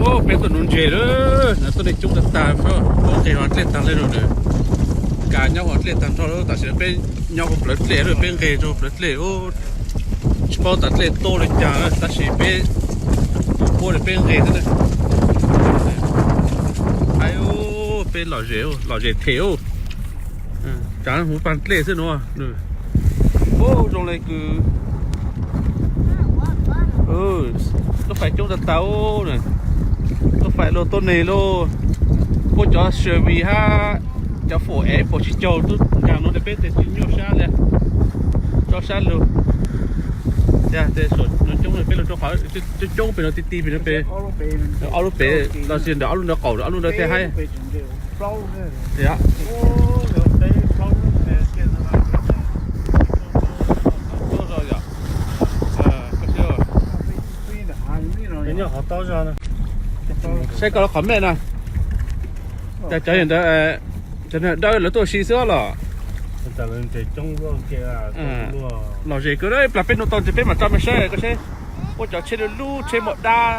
Peb tuaj nuv ntses lawm, tuaj nej coob tag tag, peb nqes hauv dlej tag lawm. Kav nyob hauv dlej tag nrho lawm, tam sim no peb nyob hauv plawv dlej lawm, peb nqes rau plawv dlej. Tsis paub tas dlej tuaj li cas tab sis peb tus puab li peb nqes xwb na. Peb lom zem, lom zem them. Tsav huv pag dlej xwb no. Ub, zoo li kws lub fais coob tag tag. Lub fais luag tuab neeg lauj. Puab cov Chevy hab cov Ford F puas tsis caug tub nkaag no, peb tes tsis nyuaj sab li, tso sab lug. Tes coob pem no, coob coob pem no, ti ti pem no, pem ob lub pem los sis ntawm ob lub ntawd qaum, ob lub ntawd thiaj haib. Saib koj lub qhov mej na. Cov ntawd, cov ntawd dawb lawv tuaj si xwb los. Lom zem kawg, ib plag peb nuv tau ntses peb mam tso mej saib koj seb. Puab cov tsheb lub lub tsheb muaj dab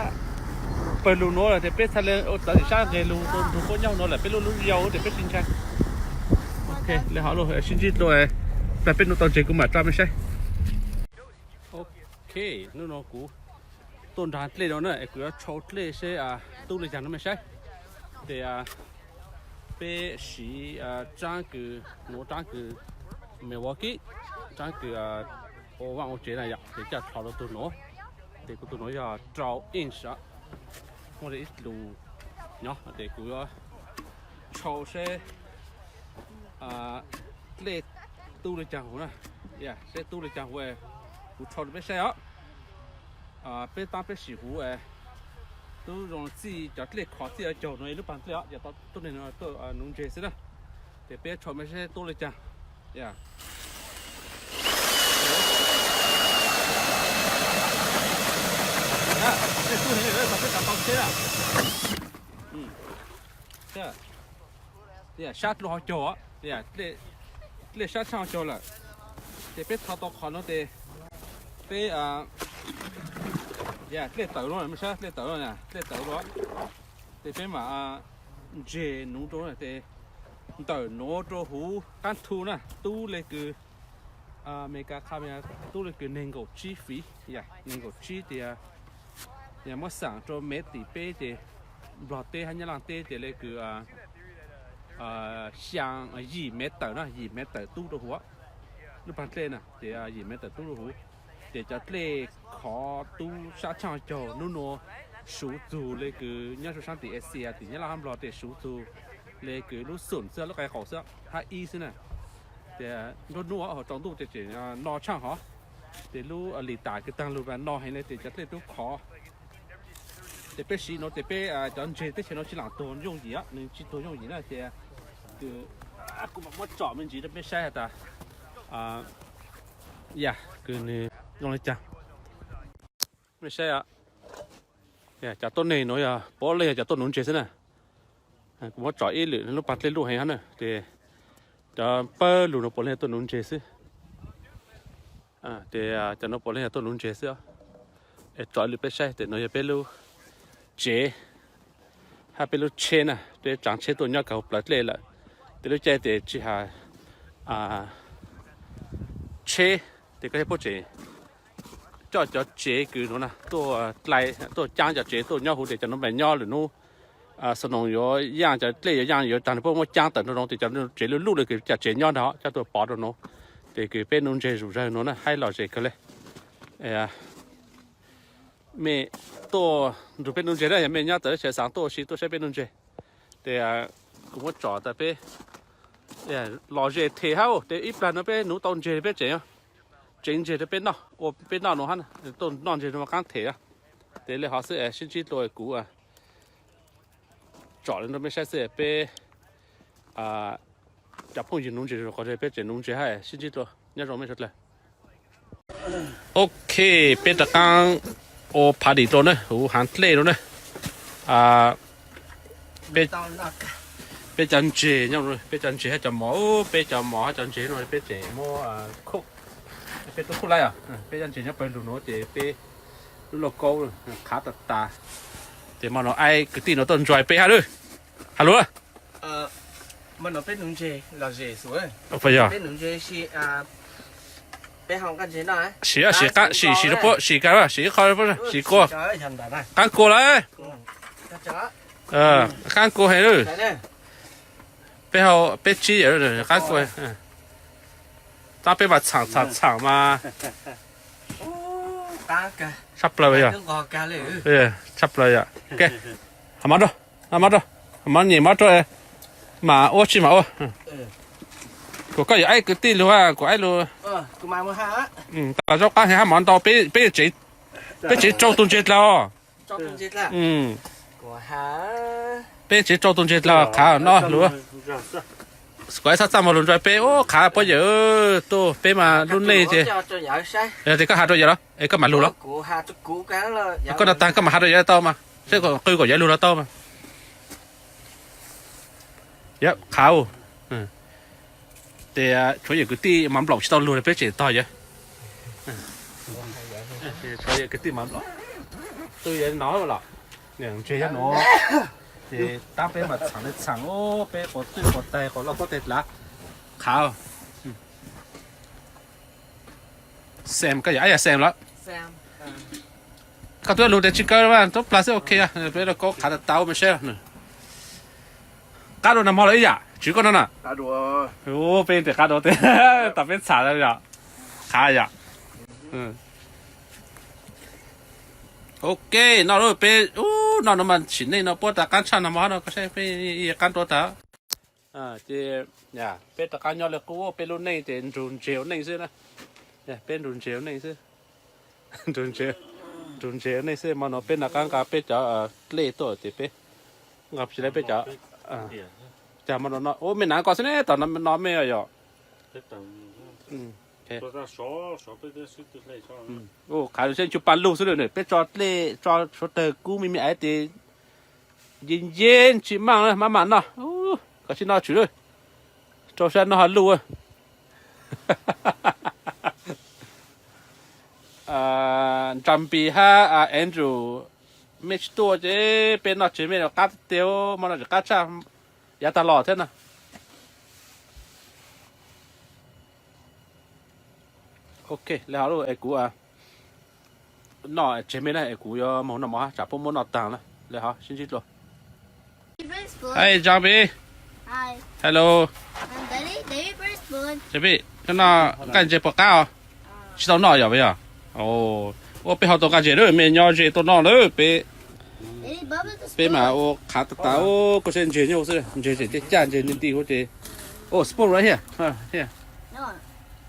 pawg lug nuav lawm tes peb txhaj le ua txawv tim sab nqeg lug rua puab nyob nuav lawm, peb lub lub yau tes peb tsis ntshai. Ok, le hov lug sib ntsib dlua, plag peb nuv tau ntses kuv mam tso mej saib. Ok, hnub no kuv tuaj nraag dlej no na es kuv yuav tshau dlej seb tub li cas no mej saib. Tes peb siv tsaab kws, nuav tsaab kws Milwaukee, tsaab kws ua vaaj ua tsev na yom, tes coj dlhau rua tug nuav. Tes kuv tug nuav yog rau inch, muaj li ib lus nyob tes kuv yuav tshau seb dlej tub li cas huv na, seb tub li cas huv, kuv tshau rua peb saib os. Peb taab peb sim huv, tub zoo txij cov dlej khov txij caug no lub pag dlej os, yog tuab neeg no tuaj nuv ntses xwb na. Tes peb tshau mej saib tub li cas. Sab dlua hauv caug, dlej sab tshaaj hauv caug lawm. Tes peb tho tau qhov no tes peb dlej tawm lug, mej saib dlej tawm lug, dlej tawm lug. Tes peb mam ntseg nuv rua tes ntawm nuav rua huv qaab thu na tub le kws Amelikas qha tub le kws neeg nkaum tsib feet, neeg nkaum tsib tes yog muab xaam rua mev tim peb ces Nplog teb hab Nyab Laaj teb ces le kws xyaa yim mev tawm na, yim mev tawm tub rua huv. Lub pag dlej na ces yim mev tawm tub rua huv. Ces cov dlej khov tub sab tshaaj caug nub nua suv txug le kws nyob rua saab tim Asia tim Nyab Laaj hab Nplog tes suv txug le kws lub xoom xwb, lub qe qaum xwb, hab ib xwb na. Tes nruab nub hauv tsaus ntuj ces tseem no tshaaj hov. Tes lub lim tam kws taag lug no heev le tes cov dlej tub khov. Ces peb siv nuav tes peb cov ntses teb chaws no tsis lam tuag yooj yim, nws tsis tuag yooj yim na ces kuv mam muab tsom me ntsis rau peb saib has tas yam kws nws zoo li cas. Mej saib, cov tuab neeg nuav yog puav leej yog cov tuaj nuv ntses xwb na. Kuv muab tsom ib lwm, lub pag dlej luj heev hab na, ces cov pawg lug nuav puav leej yog tuaj nuv ntses xwb. Tes cov nuav puav leej yog tuaj nuv ntses xwb. Es tsom ib lwm peb saib tes nuav yog peb lub tsev hab peb lub tsheb na, peb tsaav tsheb tuaj nyob kawg huv plawv dlej lawm. Tes lub caij tes tsis has tsheb tes koj puab tseem coj cov tsev kws nuav na tuaj dlai, tuaj caab cov tsev tuaj nyob huv tes cov nuav mas nyob lwm nub snow yuav yaaj, cov dlej yuav yaaj yuav taag nws puab muab caab tawm nrug nuav tes cov tsev luj luj le kws cov tsev nyob ntag coj tuaj pov rua nuav. Tes kws peb nuv ntses zuj zug nuav na haib lom zem kawg le. Mej tuaj nrug peb nuv ntses na, yog mej nyob tawm teb chaws xaav tuaj ua si tuaj saib peb nuv ntses. Tes kuv muab tsom tas peb lom zem them hab tes ib plag nuav peb nuv tau ntses peb tseem tseev ntses rau peb noj, ua peb noj nuav hab, tuaj noj ntses nuav qaab them. Tes le hov xwb, sib ntsib dlua kuv tsom le rau mej saib xwb peb cov phooj ywg nuv ntses qhov peb tseem nuv ntses hab, sib ntsib dlua, nyob zoo mej suav dlawg. Ok, peb rov qaab ua party dlua na, huv haav dlej dlua na. Peb cov ntses, peb cov ntses hab cov mov, peb cov mov hab cov ntses no peb tseem muab cook, peb tub cook laib os. Peb cov ntses nyob pawg lug nuav ces peb lub lauj kaub qhav tas tas. Ces hmo no aib kwv tij no tuaj enjoy peb hab lawm. Has lus. Puas yog? Sim, sim, sim rau puab, sim kag, sim ib qho, sim kua. Qaab kua lawm. Qaab kua heev lawm. Peb hau, peb tsib yam qaab kua. Tab peb mas txhaam txhaam txhaam mas tshaj plaws yog. Tshaj plaws yog. Hos mob rau, hos mob rau, hos mob nyem mob rau, mas ua tsi mas ua. Kuas koj yuav aib kwv tij lug, kuas aib lug. Tau zaub qaab heev hab mov ntau, peb, peb tsev rau tus ntseg dlawg. Peb tsev rau tus ntseg dlawg, qhav noj lug. Kuas aib txhaj txaj muag lug nrog peb, ub, qhav puab yawm tuaj, peb mas lub neej ces. Yog tias koj has rau yawm los es koj mam lug los? Koj noj taag koj mam has rau yawm tau mas, saib qw kom yawm lug los tau mas. Yog qhav. Tes tshuav yawm kwv tij Mav Nplaum tsis tau lug, peb tseem tog yawm. Tshuav yawm kwv tij Mav Nplaum, tub yawm no los, ntseg yog no. Ces tab peb mas txhaam le txhaam, peb quas twj quas taig quas loj tuab teg dlav. Qhav. Xem, koj yog, yog Xem los? Koj twb lug tes tsis kaw, tub plag xwb, ok, peb rau koj qhav tau tau me seb. Qab dua nag hmo los ib yam, tswv koj no na. Peb tes qab dua tes, tas peb txham yom. Qhav yom. Ok, noj lawm peb, ub, noj no mas sim neej no puab tas qaab tshaj nag hmo no, koj saib peb qab dua tas. Ces peb rov qab nyob li qub, peb lub neej ces nrug ntseg ua neej xwb na. Peb nrug ntseg ua neej xwb. Nrug ntseg ua neej xwb, hmo no peb rov qab nqa peb cov dlej tuaj ces peb nqa tsis tau peb cov. Cas hmo no, ub, me nav ko xwb ne, tom no me yom. Ub, qhav seb ntsug paj lug xwb lawm, peb tso dlej tso suav dawg kub me me aiv tes nce nce tsis maaj, maj mam noj. Koj tsis noj tshwm lawm, rau sab noj ha luj. Nrag Npis hab Andrew, mej tsis tuaj ces peb noj tseg mej los qab tiag, hmo no tsis qab tshaj, yav tag los thiab na. Ok, le hov lub es kuv noj tseg mej na, es kuv yuav moog noj mov hab, tsam puab muab noj taag na. Le hov sib ntsib dlua. Hey John B. Hello. John B, koj noj nqaij ntses puas qab os? Tsis tau noj yom, puas yog? Ua peb ho tau nqaij ntses lawm, mej nyob ze tuaj noj lawm peb. Peb mas ua qhav tas tas, koj saib ntses nyob xwb, ntses tseem caj caj, ntses nti nti huv ces. Oh, spoon right here. Here.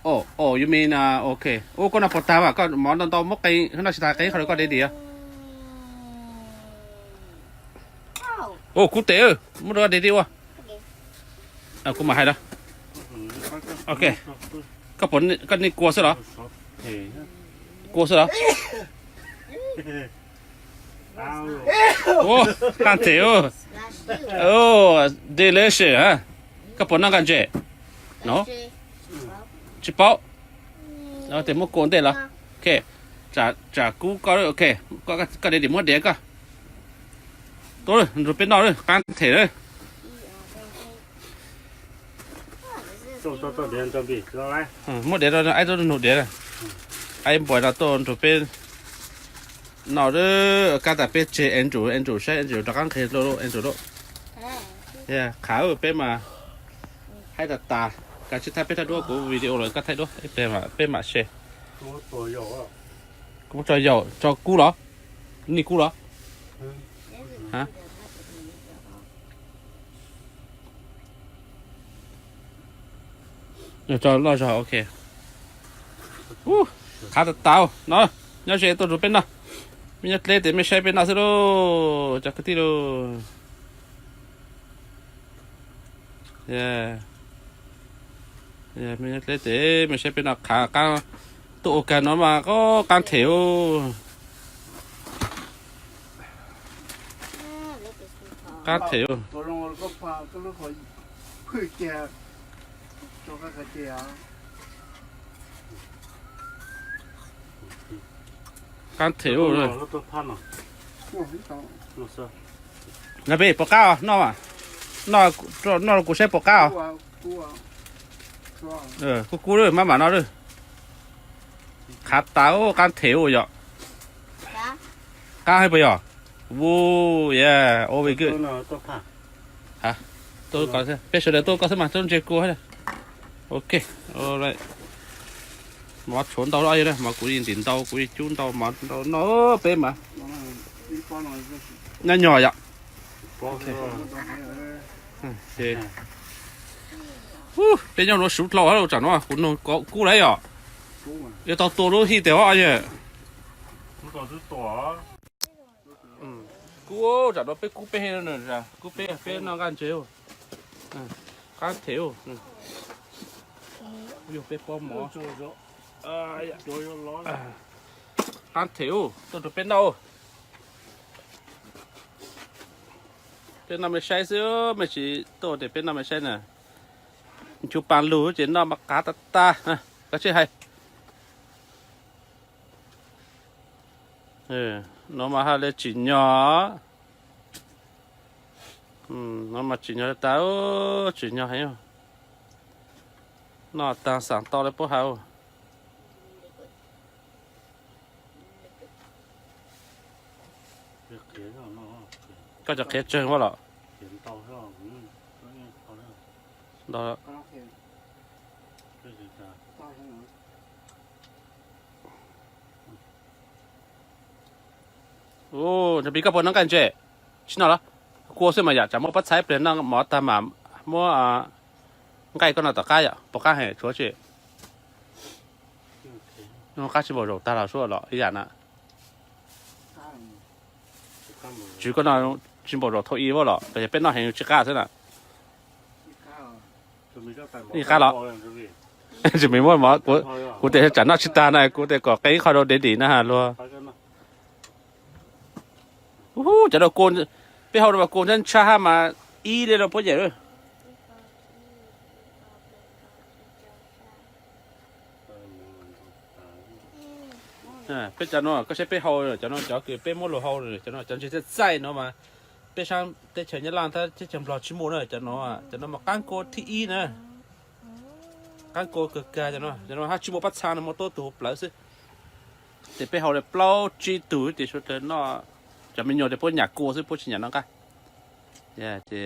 Oh, oh, you mean, uh, okay. Ua koj noj puas tag mas, koj mov ntau ntau muab qee, noj tsis tag qee qho rau koj daddy os. Ua kub tes, muab rau daddy ua. Kuv mam hais los. Ok. Koj puas, koj nej kua xwb los? Kua xwb los? Qaab them. Delicious. Koj puas noj nqaij ntses? No. Tsis paub. Tes muab kua ntej los. Ok. Tsam kub koj, ok. Koj daddy muab diav koj. Tuaj, nrug peb noj, qaab them lawm. Muab diav rau, aib tuaj nug diav. Aib npuas no tuaj nrug peb noj lawm, kab tas peb tseg Andrew, Andrew saib Andrew rov qab nqhis dlua lawm, Andrew lawm. Qhav peb mas haib tas tas, kav tsij thaij peb thaij duab kuv video los koj thaij duab, peb mam share. Kuv tso yaum, tso kub los? Nej kub los? Tso loj zog, ok. Qhav tas tas no, nyob ze tuaj nrug peb noj. Mej nyob dleb tes mej saib peb noj xwb lauj, cov kwv tij lauj. Mej nyob dleb tes mej saib peb noj qhav qaab, tuaj ua kag no mas qaab them. Qaab them. Qaab them. Nyob peb puas qab os, noj, noj, noj kuv saib puas qab os. Kub kub lawm, maj mam noj lawm. Qab tas, qab them ua yom. Qab hais puas yog? Wu, yeah, very good. Peb sawv daws tuaj koj xwb mas, tuaj ntsia kua. Ok, mov tshuav ntau lawm, mov kuv yeej ntim ntau, kuv yeej cub ntau mov ntau noj peb mas. Nyob nyog yom. Peb nyob nuav suv dlhau hab, tsam no kuv nug kub lawm yom. Yuav tau tua lub hij tes os. Kub, tsam no peb kub peb, kub peb, peb noj nqaij ntses. Qab them, yog peb pob mov. Qab them, tuaj rau peb noj. Peb noj mej saib xwb, mej tsis tuaj ces peb noj mej saib na. Ncu pas lug ces noj mas qab tag tag, koj tsis hais. No mas haj le tsim nyog, no mas tsim nyog tas, tsim nyog heev. Noj tag xaam tau le puab hais. Koj cov qhiav tsawg ua los? Nws pib koj puas noj nqaij ntses? Tsis noj los? Kua xwb mas yom, tsam muab pob txha ib pliag noj mov tag mas muab nqaij koj noj tom qab yom, puas qab heev? Tshuav tsis, qab tsis npaum zaum tag los sub los ib yam na. Tswv koj noj tsis npaum zaum thaum ub los, peb noj heev tsis qab xwb na. Ib qab los? Tsis me muab mov, kuv tias tsam noj tsis tag na, kuv tias kom qee ib qho rau dev dim na luag. Cov, peb hau rau kua ntshab ntshab hab mas ib li rau puab yam. Peb cov no koj saib peb hau, cov no cov kws peb muab luag hau, cov no cov ntses txaij txaij no mas peb saab teb chaws Nyab Laj thiab teb chaws Nplog tsis muaj na. Cov no, cov no mas qaab kua thib ib na. Qaab kua kawg kag cov no, cov no hab tsis muaj pob txha no, muaj tuab tug plawv xwb. Ces peb hau li plaub tsib tug ces suav dlawg noj, cov me nyuam ces puab nyam kua xwb, puab tsis nyam noj nqaij. Ces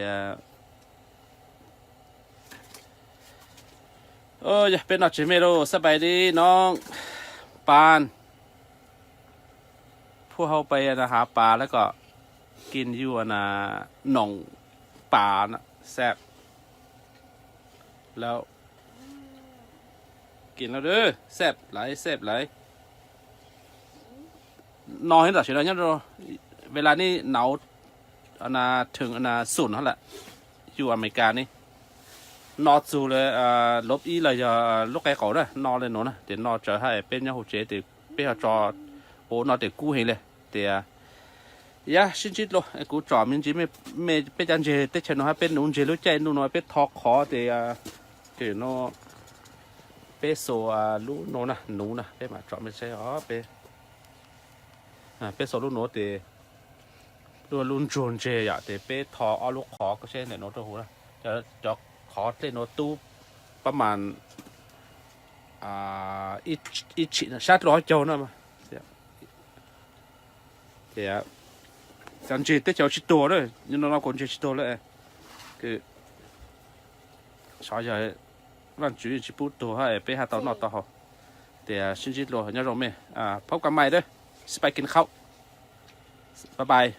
yog peb noj tsev me lauj, xab pais li no, paan, phuaj hau pais na, hav pas lawm kom kis yuav na, noom pas na, xab lawm, kis lawm, xab lawm, xab lawm. No heev tam sim no nyob rau Việt Nam ni, nau, na, thwm na, xum no lawm, yus Amelikas ni, no txug lawm, lub ib los yog lub qe qaum na, no li nuav na, ces no tsawv hab peb nyob hauv tsev ces peb ho tso ua no ces kub heev li. Ces yog sib ntsib dlua, kuv tsom me ntsis, peb cov ntses teb chaws no hab peb nuv ntses lub caij ntuj no peb tho qhov ces, no peb xuas lub no na, nuv na, peb mam tsom me seb os, peb, peb xuas lub nuv ces lub, lub ntsuag ntses yom, ces peb tho ob lub qhov koj seb ntawm nuav rau huv na. Cov qhov dlej nuav tub pab mas ib tshim sab rau ob caug na. Ces cov ntses teb chaws tsis tuag na, nyob no no kuv ntses tsis tuag lawm. Xyov yog Vaajtswv tsis pub tuag hab peb hab tau noj tau haus. Ces sib ntsib dlua, nyob zoo mej, phab kas mais dawb, sib pais kis qhau, bye bye.